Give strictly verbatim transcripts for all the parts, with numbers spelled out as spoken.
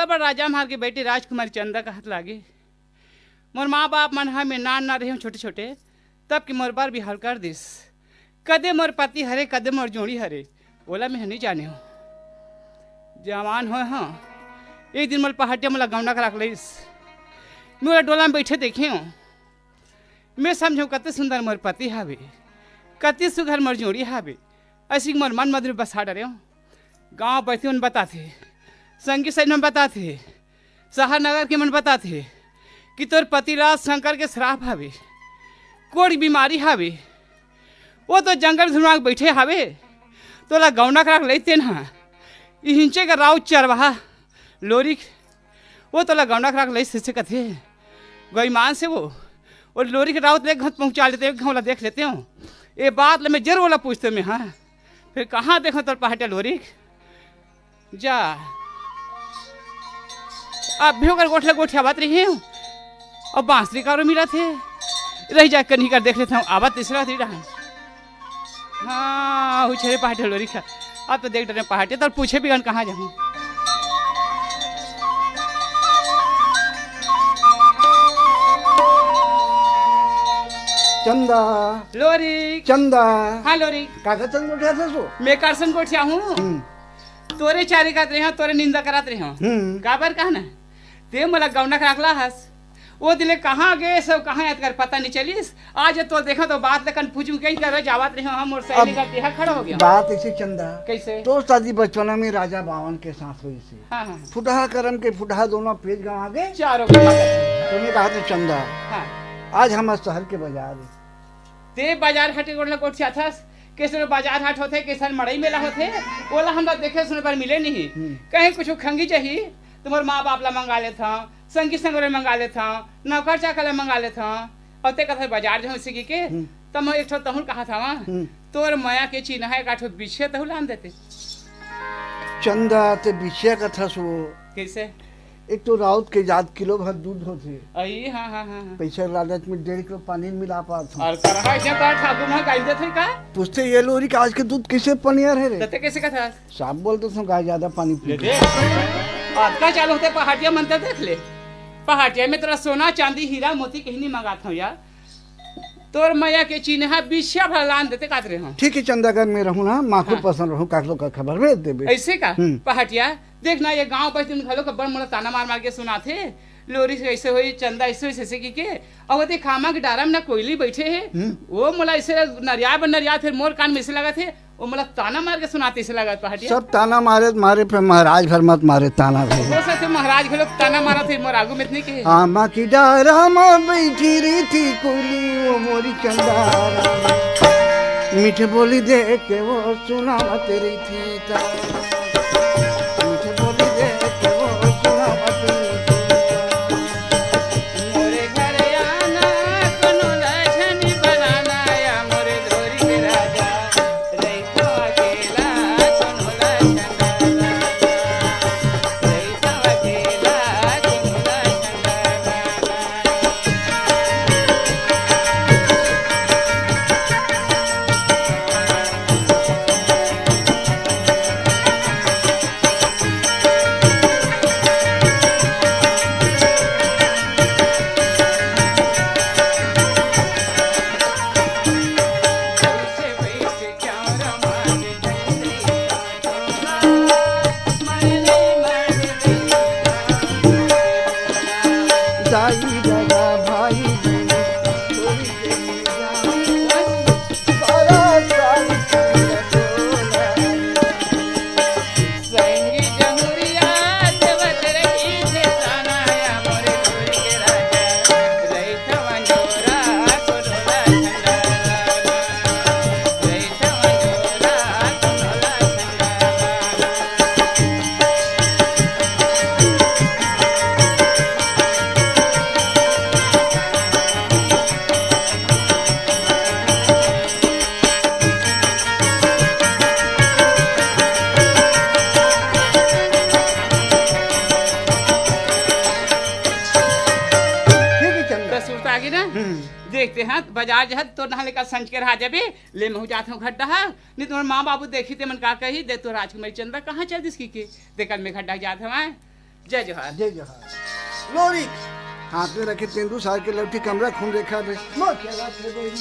बड़ राजा महार के बेटी राजकुमारी चंदा कहत लागे, मोर माँ बाप मन ह, मैं नान नान रहेंव छोटे छोटे, तब के मोर बर बिहाव कर दिस। कदे मोर पति हरे, कदे मोर जोड़ी हरे, ओला मैं ह नइ जानेंव। जवान होय हंव, एक दिन मोर पहाटिया मोला गौना करा के लइस। मैं ओला डोला में बइठे देखेंव। मैं समझेंव कति सुंदर मोर पति हावे, कति सुघर मोर जोड़ी हावे। अइसे कि मोर मन मंदिर बसा डरेंव। गाँव बस्ती मन बताथे, संगी सहेली मन बताथे, सहर नगर के मन बताथे कि तोर पति ला शंकर के श्राप हावे, कोढ़ बीमारी हावे। वो तो जंगल झुलवा के बइठे हावे, तोला गौना करा के लइस तेन ह। इहिंचे के राउत चरवाहा लोरिक, वो तोला गौना करा के लइस, अइसे कथे। बेईमान से वो, वो लोरिक राउत ले घर पहुँचा लेते, एक घाव ला देख लेतेंव। ये बात ला मैं जरूर ओला पूछतेंव मैं, हाँ। फिर कहाँ देखेंव तोर पहाटिया लोरिक? जा। अब भी ओकर गोठ ले गोठियावत रहिंव। अउ बांसुरी कारो मिलत हे। रहि जा, कन्ही कर देख लेथंव, आवत तीसरा तीर डहन। हाँ, हुछरे पहाटे लोरिक ह। अब तो देख डरेंव पहाटे, तोर पूछे बिगर कहाँ जाहूँ। चंदा। लोरिक। चंदा। हाँ, लोरिक। काकर संग गोठियाथस ओ? मैं एकर संग गोठियाहूँ। हम्म। तोरे चारी करत रहेंव, तोरे निंदा करत रहेंव। हम्म। काबर कहा ना? तें मोला गौना करा के लाहस। ओ दिन ले कहाँ गेस अउ कहाँ हे तेकर पता नइ चलिस। आज तोला देखेंव तो बात ल कन पूछूँ कहिके जावत रहेंव, हाँ, मोर सहेली अब कर तिहा खड़ा हो गेंव। बात अइसे चंदा। कइसे? तोर शादी बचपना में राजा बावन के साथ होइस हे। हाँ, हाँ, हाँ। फुटहा करम के फुटहा दोनों पेज गंवा गे। चारों को। तूने कहा तो चंदा। हाँ। आज हमर सहर के बजार हे। तें बजार हाट के गोठ ला गोठियाथस, कइसन बजार हाट होथे, कइसन मड़ई मेला होथे, ओला हमला देखे सुने बर मिले नहीं। हम्म। कहीं कुछु खंगी जाही, त मोर माँ बाप ला मंगा लेथंव, संगी संगवारी ला मंगा लेथंव, नौकर चाकर ला मंगा लेथंव, अउ तें कथस बजार जाहूँ अइसे कहिके, हम्म। त मैं एक ठो तहूँ ल कहत हवं, हम्म। तोर मया के चिन्हा एक आठ ठो बिछिया तहूँ लान देते। चंदा, तें बिछिया कथस ओ। कइसे? एक तो राउत के जात किलो भर दूध होथे। अई, हाँ, हाँ, हाँ, हाँ। पइसा लालच में डेढ़ किलो पानी मिला पात हंव। अउ करहा अइसे त ठाकुर मन गाय देथे का? पूछथे ये लोरिक आज के दूध कइसे पनियर हे रे? त तें कइसे कथस? साफ बोल देथंव गाय जादा पानी पी ले दे। अतका चालू होथे पहाटिया मन त देख ले। पहाटिया में तोला सोना, चांदी, हीरा, मोती कहीं नइ मंगात हंव यार। तोर मया के चिन्हा बिछिया भर लान देते कात रहेंव। ठीक हे चंदा, अगर मैं रहूँ ना, माखुर हाँ। पसंद रहूँ, काकरो का खबर भेज देबे। अइसे का? हम्म। पहाटिया, देख ना, ये गाँव बस्ती मन घलो के बड़ मोला ताना मार मार के सुनाथे, लोरिक अइसे होइस, चंदा अइसे होइस, अइसे कहिके। अउ ओती खामा के डारा में ना कोइली बइठे हे, हम्म। ओ मोला अइसे नरियाय बर नरियाथे, फेर मोर कान में अइसे लगत हे, ओ मोला ताना मार के सुनाथे अइसे लगत पहाटिया। सब ताना मारे, मारे पे महाराज भर मत मारे ताना भाई। हो सकथे महाराज घलो ताना मारत हे, मोर आगू में त नइ कहे। आमा की डारा म बइठी रहिथे कोइली, ओ मोरी चंदा रानी। मीठ बोली दे के ओ सुनावत रहिथे। ठीक हे, चंदा। त सुरता आगे ना? हम्म। देखते हंव, बजार जाहत तो नहा लेकर संझ के रहा जाबे, ले महूँ जात हंव घर डहर, नहीं तो मोर माँ बाबू देखही ते मन का कही, दे तो राजकुमारी चंदा कहाँ चल दिस कहिके, दे कल मैं घर डहर जात हंव। जय जोहार। जय जोहार। लोरिक, हाथ में रखे तेंदू सार के लौटी कमरा खून रेखा बे। मोर के रात है बे।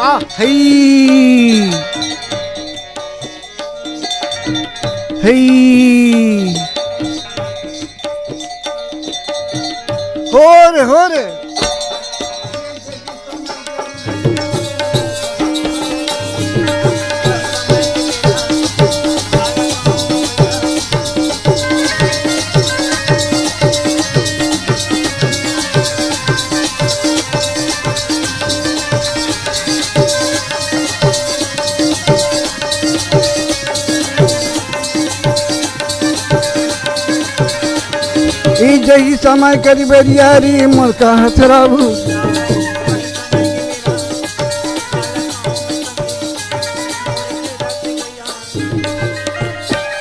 आ, हई। हई। हो रे, हो रे। ई जही समय करी बेरियारी मोर का हथराबू।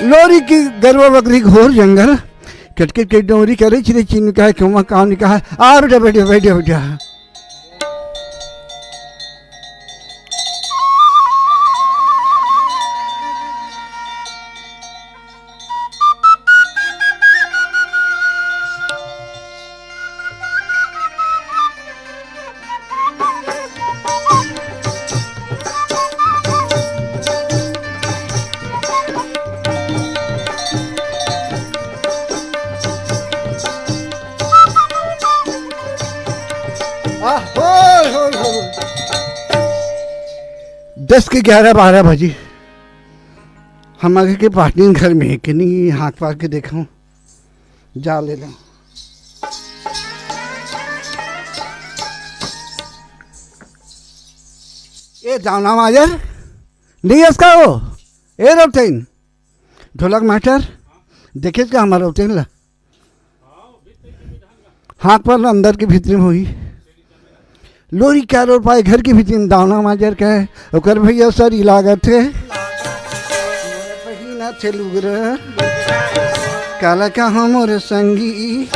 लोरी की गरुआ बकरी घोर जंगल, कटकट के डोरी करे चिरे चिन्ह का है, क्यों काम निकाह है। आ बेटा, बैठो, बैठो, बैठो। आह, होय, होय, होय। दस के ग्यारह बारह बजी। हम आगे के पाटनी घर में है कि नहीं, हाथ पार के देखा हूँ, जा ले लो। ए, जाना माजर, नहीं है इसका वो। ए, रौटेन, ढोलक मास्टर, देखे क्या हमारा रौटेन ला? हाथ पर अंदर के भीतरी में होई। लोरी क्या रो पाए घर के भीतरी में दावना माजर के, ओकर भैया सरी लागत है। पहिना थे लुगरा, काला का हमर संगी,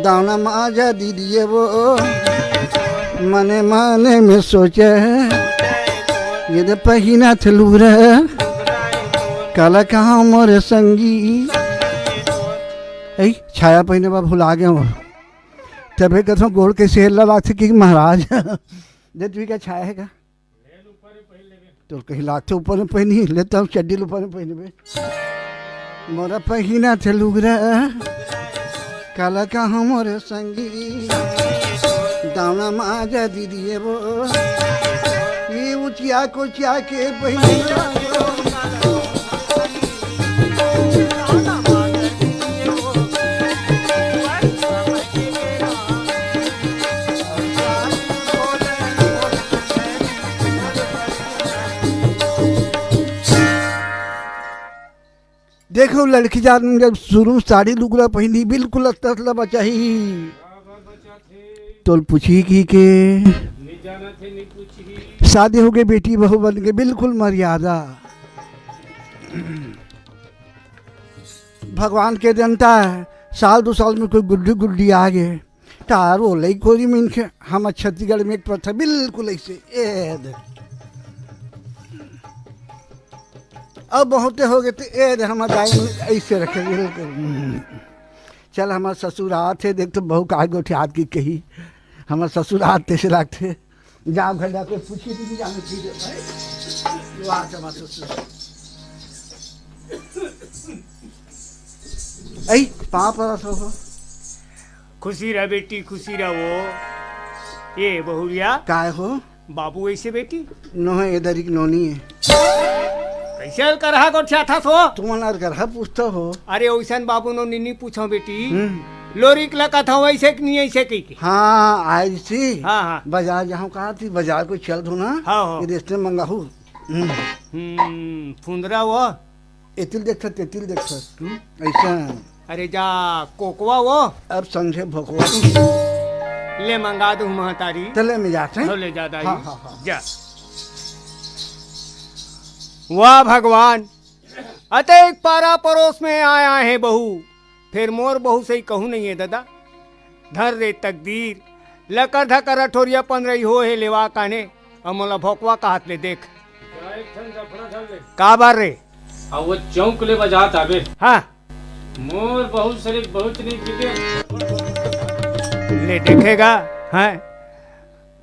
दावना माजा दीदिए वो, मने मने में सोचे, ये दे पहिना थे लुगरा, काला का हमर संगी। ऐ, छाया पहिने बा भुला गए हो। तबे कथो गोड़ के सेल ला लागथे कि महाराज, दे तू का छाया है का? तोर कहीं लागथे ऊपर में पहिनी, ले तो हम चड्डी ऊपर में पहिनबे। मोरा पहिना थे लुगरा, काला का हमर संगी, दावना माजा दीदिए वो, ये उचिया को चिया के पहिनी। देखो, लड़की जात मन जब शुरू में साड़ी लुगरा पहिनी, बिल्कुल असला असला बचाही। तोल पूछी की के शादी हो गई, बेटी बहू बन के, बिल्कुल मर्यादा। भगवान के जनता है, साल दो साल में कोई गुड्डी गुड्डी आ गए, तारो लई कोरी मिनखे। हम छत्तीसगढ़ में एक प्रथा बिल्कुल ऐसे, ए दे। अब बहुते हो गए तो ए दे, हम दाई में ऐसे रखे बिल्कुल। चल, हमार ससुर आत है, देख तो बहू का गोठियात की कही, हमार ससुर आत तैसे लागथे। जा घर जाके पूछी, दीदी जाने की दे भाई। वाह, जमा ससुर। ऐ, पाँव परत हो। खुशी रह बेटी, खुशी रह वो। ए बहुरिया। काय हो? बाबू ऐसे बेटी? नोहे, ए दरिक नोनी है। कैसे अलकरहा गोठियाथस हो? तुमन अलकरहा पूछता हो। अरे ओइसन बाबू नोनी नी पूछो बेटी। हम्म। लोरिक ला कथा वैसे कि नहीं ऐसे कही के। हाँ, आज सी। हाँ, हाँ। बाजार जाहूँ कहा थी, बाजार को चल दो ना। हाँ, हाँ। ये रेस्टोरेंट मंगाहू। हम्म। हम्म, फुंदरा वो। एतिल देखत, तेतिल देखत। हम्म। ऐसा। अरे जा, कोकवा वो। अब संझे भोकवा। ले मंगा दू महतारी। तले में जाते हैं। हो ले जा दाई। हाँ, हाँ, हाँ। जा। वाह भगवान, अतेक पारा परोस में आया है बहू, फिर मोर बहू सही कहूँ नहीं है दादा। धर रे तकदीर, लकर धकर अठोरिया पंद्रही हो हे लेवा काने, अउ मोला भोकवा काहत ले देख। जा एक ठन दफड़ा धर ले। काबर रे? अउ वो चौक ले बजात आबे। हाँ। मोर बहू सरीक बहुत नहीं पीते। ले देखे गा, हैं?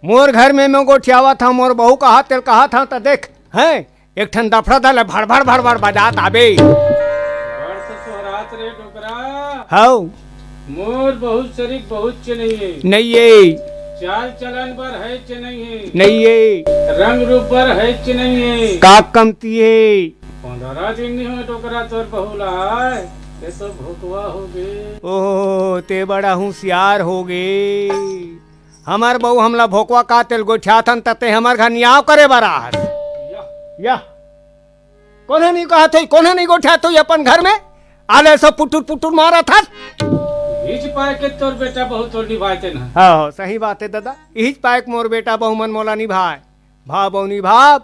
मोर घर में मैं गोठियावत हँव, मोर बहू काहत तेला काहत हँव त देख, हैं? एक ठन दफड़ा धर ले भड़ भड़ भड़ भड़ बजात आबे। बड़ तो सोहरात रे डोकरा। हव। मोर बहू सरीक बहुत चेनई हे। नइ हे। चाल चलन बर हे चेनई हे। नइ हे। रंग रूप बर हे चेनई हे। का कमती हे? पंद्रह दिन नहीं होय डोकरा तोर बहू ला आय, ते तो भोकवा होगे। ओहो, ते बड़ा हुसियार होगे। हमर बहू हमला भोकवा काहत तेला गोठियाथन त ते हमर घर नियाव करे बर आहस। या। या। कोन्हा नहीं काहत होही, कोन्हा नहीं गोठियात होही अपन घर में? आले सब पुटुर पुटुर मारत हस। इहीच पाय के तोर बेटा बहू तोर निभाय तेन ह। हाँ, हाँ, सही बात हे ददा। इहीच पाय के मोर बेटा बहू मन मोला निभाय। भाव अउ निभाव,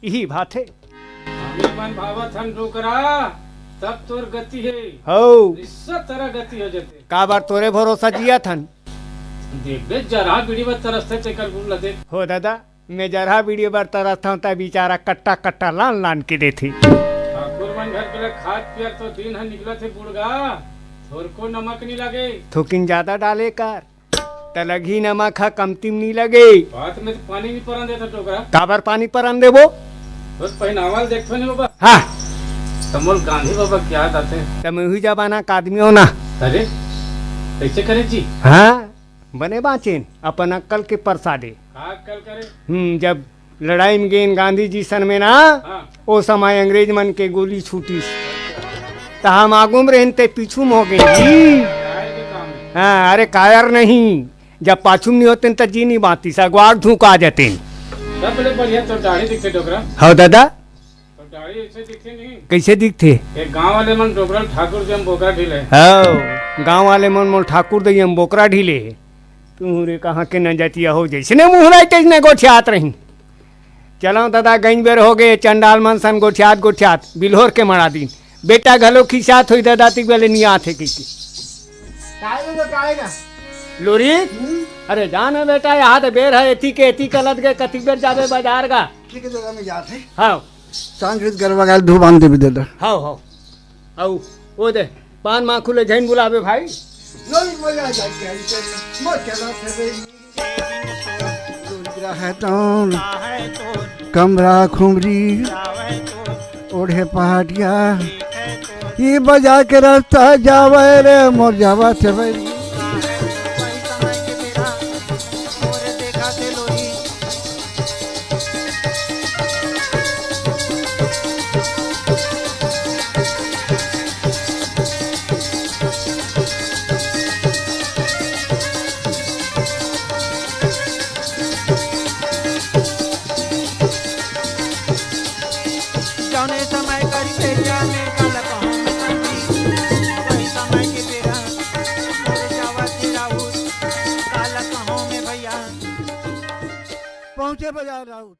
इही भाथे। हमी मन भावत हन डोकरा, तब तोर गति हे। हव। निस्सा तरह गति हो जथे। काबर तोरे भरोसा जियत हन। देखबे जरहा बीड़ी बर तरसथे तेकर गुण ल देख। हो ददा, मैं जरहा बीड़ी बर तरसथँव त बिचारा कट्टा कट्टा लान लान के देथे। ठाकुर मन घर के ल खात पियत तो दिन ह निकलत हे बुड़गा, थोरको नमक नी लगे। थोकिन जादा डाले कर। त लगही नमक ह कमती म नी लगे। बात में तो पानी नहीं परन देता डोकरा। काबर पानी परन देबो? बस पहनावा ल देखथो नहीं बाबा। हाँ। त मोल गांधी बाबा के याद आथे। त मैं उही जमाना का आदमी हँव ना। अरे, कैसे करे जी? हाँ, बने बाँचेन, अपन अक्कल के परसादे। का अक्कल करे? हम्म, जब लड़ाई में गेन गांधी जी सन में ना, हाँ। ओ समय अंग्रेज मन के गोली छूटिस। त हम आगू में रहेन ते पीछू में हो गेन जी। कायर के काम हे। हाँ, अरे कायर नहीं, जब पाछू में नहीं होतेन त जी नहीं बाँचिस, अगवा के धुँका जतेन। सब बड़े बढ़िया तोर दाढ़ी दिखथे डोकरा। हव ददा। तोर दाढ़ी ऐसे दिखथे नहीं। कैसे दिखथे? ये गाँव वाले मन डोकरा ल ठाकुर दइया म बोकरा ढीले। हव, गाँव वाले मन मोला ठाकुर दइया म बोकरा ढीले। तुहूँ रे कहाँ के न जतिया हो, जैसने मुहराय तैसने गोठियात रही। चलँव ददा, गँइज बेर होगे, चंडाल मन सन गोठियात गोठियात बिल्होर के मड़ा दिन। बेटा घलो खिसियात होही ददा, तिक बेले नियात हे कहिके। काय रे, काय गा? लोरी? हम्म? अरे जा न बेटा, यहाँ त बेर हे, एती के एती कलत गे, कतिक बेर जाबे बजार गा? ठीक हे ददा, मैं जात हँव। हाँ। सांझ के गरवा गाय ल धो बांध देबे ददा। हव, हव। अउ ओ दे, पान माखू ले झन बुलाबे भाई। नहीं, मजा आ जाए, क्या इसे? मत चला, चले। रहतौन कमरा खुमरी ओढ़े पहाटिया, ई बजा के रास्ता जावे रे मोर जावा से बैरी। जौने समय करी बेरिया में काला कहूँ में पंछी, वही समय के बेरा मोरे जावा से राउत, काला कहूँ में भैया। पहुँचे बजार राउत।